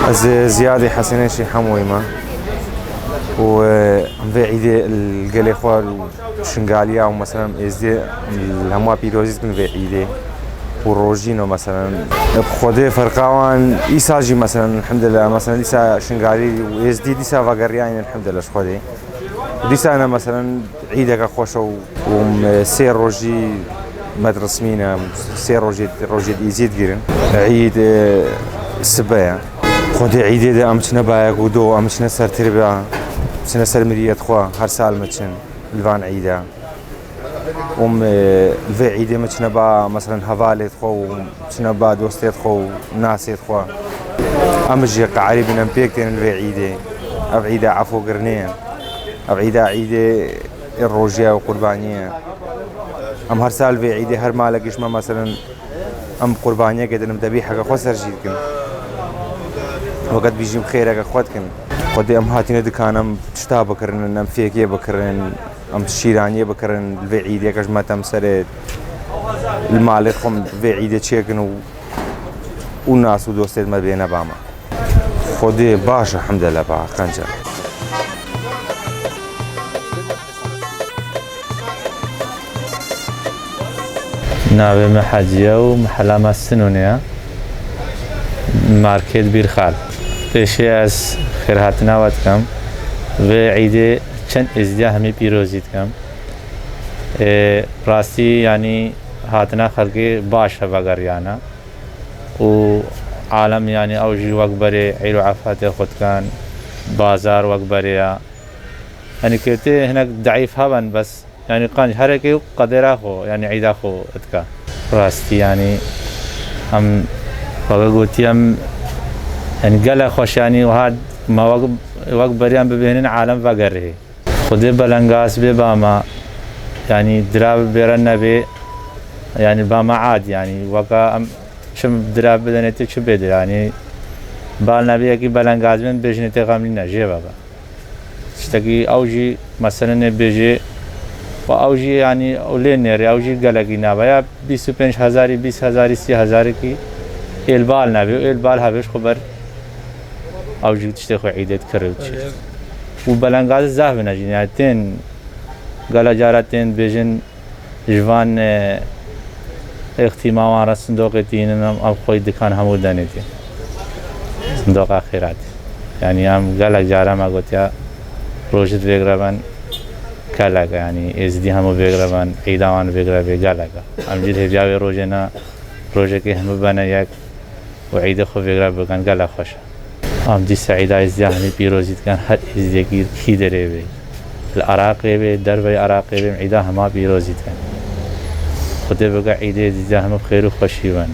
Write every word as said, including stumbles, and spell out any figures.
Ez Ziyadê Hesenê jî hemûyî me. Û, e, em vê îdê li gelê xwe Şingaliya û, meselen, Êzdiyê li hemû pîrozî dikin vê îdê. Û rojîn o, meselen. Bi Xwedê ferqa wan îsal jî, meselen, elhamdulillah, meselen, dîsa Şingalî û Êzdî dîsa vegeriyayîn, elhamdulillah, ji Xwedê. Û dîsa ne, meselen, îdeke xweş e û, û em sê rojî me dirismîne, sê rojê, rojê di îzî digirin. Îd, e, sibe ye. Xwedê îdê de em çine bayek û do, em çine ser tirba, çine ser miriyet xwe, her sal me çin li van îda. Û em, e, li vê îdê me çine ba, meselen, hevalê xwe û çine ba dostê xwe û nasê xwe. Em jî qarîbin, em pêk tên li vê îdê. Ev îda efûkirinê ye. Ev îda îdê rojiya û qurbaniyê ye. Em her sal vê îdê her malek ji me, meselen, em qurbaniyeke din, em debîheke xwe ser jî dikin. Weke dibîjîm xêreke xwe dikin. Xwedê em hatine dikan, em tişta bikirin, em fêkê bikirin, em şîraniyê bikirin, li vê îdê ke ji me tem serê, li malê xwe em vê îdê çêkin û, û nas û dostê me bêne ba me. Xwedê baş e, hemdele ba qenc e. Navê me Hecî ye û mehela me Sinûnê ye. Markêt Bîrxal. Pêşê ez xêrhatina we dikim. Vê îdê çend êzdiya hemî pîrozî dikim. Ê, rastî, yanî, hatina xelkê baş e vegeriyane. Û alem, yanî, ew jî wek berê îd û efetê xwe dikin, bazar wek berê ye. Yanî, kêftê hinek deîf hebin, bes, yanî, qenc herekê û qedêra xwe, yanî, îda xwe dike. Rastî, yanî, em, weke gotî, em, yanî, gelek xweş, yanî, wiha me wek, wek berê em bibêhnin alem vegerê. Xwedê belengaz bê ba me, yanî, dirav bêre nebê, yanî, ba me ad, yanî, weke em çi dirav bidenê tê, çi bê dir, yanî, bal nebê, yekî belengaz bên, bêjinê tê xem nîne, jê vebe. Tiştekî ew jî, meselenê bêjê, û ew jî, yanî, ew lê nêrê, ew jî gelekî nava ya bîst û pênc hezarî, bîst hezarî, sî hezarekî êl bal nebê, û êl bal hebê ji xwe ber ew jî tiştê xwe îdê dikir û diçî. Û belengazî zehf bine jî, yanî, tên, gela cara tên bêjin, ji van, e, îxtîma wan re sindoqê tînin, em, em xwey dikan hemû denê tê. Sindoqa xêratê. Yanî, em gelek cara me gotiya, rojit vêgre ben, gelek, yanî, êzdî hemû vêgre ben, îda wan vêgre bê, gelek. Em jî hêviya wê rojê ne, rojekê hemû bene yek û îdê xwe vêgre bikin, gelek xweş e. Em dîsa îda êzdiya hemî pîrozî dikin, her êzdiyekî kî derê bê. Li Iraqê bê, derveyî Iraqê bê, em îda hema pîrozî dikin. Xwedê bike îdê êzdiya hemî bi xêr û xweşî bin.